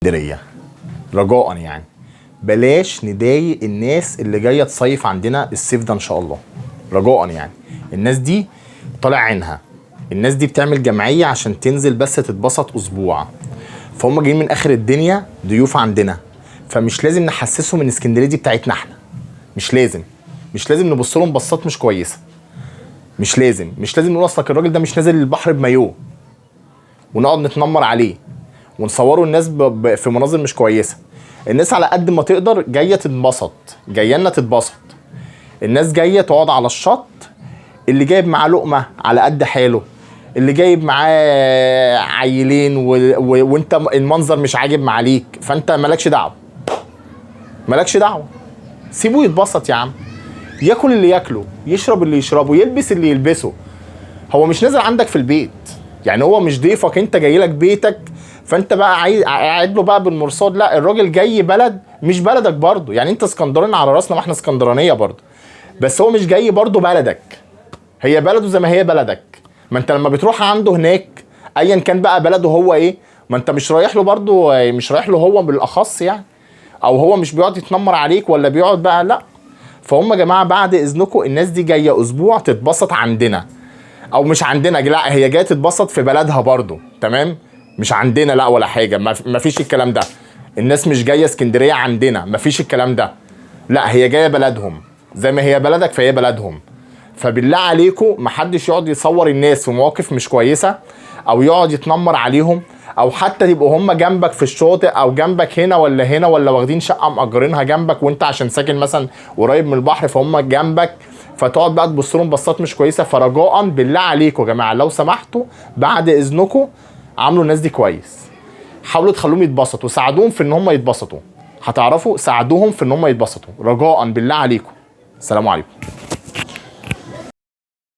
اسكندرية رجاء يعني بلاش نضايق الناس اللي جاية تصيف عندنا الصيف ده ان شاء الله. رجاء يعني الناس دي طالع عينها، الناس دي بتعمل جمعية عشان تنزل بس تتبسط اسبوع، فهم جايين من اخر الدنيا ضيوف عندنا، فمش لازم نحسسهم ان اسكندرية دي بتاعتنا احنا. مش لازم نبص لهم بصات مش كويسة، مش لازم نقول اصلك الراجل ده مش نازل البحر بمايوه ونقعد نتنمر عليه ونصوره الناس في مناظر مش كويسة. الناس على قد ما تقدر جاية تتبسط، جاية لنا تتبسط. الناس جاية تقعد على الشط، اللي جايب معاه لقمة على قد حاله، اللي جايب معاه عيلين وانت المنظر مش عاجب معاليك، فانت مالكش دعوه، مالكش دعوه، سيبه يتبسط يا عم، ياكل اللي ياكله، يشرب اللي يشربه، يلبس اللي يلبسه. هو مش نازل عندك في البيت، يعني هو مش ضيفك، انت جاي لك بيتك، فانت بقى عايز قاعد له بقى بالمرصاد. لا، الراجل جاي بلد مش بلدك برضه، يعني انت اسكندراني على راسنا، ما احنا اسكندرانيه برضه، بس هو مش جاي برضه بلدك، هي بلده زي ما هي بلدك. ما انت لما بتروح عنده هناك ايا كان بقى بلده هو ايه، ما انت مش رايح له برضه، مش رايح له هو بالاخص يعني، او هو مش بيقعد يتنمر عليك ولا بيقعد بقى، لا. فهم يا جماعة بعد اذنكم الناس دي جاية اسبوع تتبسط عندنا، او مش عندنا، لا هي جاية تتبسط في بلدها برضو، تمام؟ مش عندنا لا ولا حاجة، ما فيش الكلام ده. الناس مش جاية اسكندرية عندنا، ما فيش الكلام ده، لا هي جاية بلدهم زي ما هي بلدك فهي بلدهم. فبالله عليكم محدش يقعد يصور الناس في مواقف مش كويسة، او يقعد يتنمر عليهم، او حتى يبقوا هم جنبك في الشاطئ او جنبك هنا ولا هنا، ولا واخدين شقه مأجرينها جنبك وانت عشان ساكن مثلا قريب من البحر فهم جنبك، فتقعد بقى تبص لهم بصات مش كويسة. فرجاء بالله عليكم يا جماعة لو سمحتوا بعد اذنكم عاملوا الناس دي كويس، حاولوا تخلوهم يتبسطوا، ساعدوهم في ان هم يتبسطوا، هتعرفوا ساعدوهم في ان هم يتبسطوا، رجاء بالله عليكم. السلام عليكم.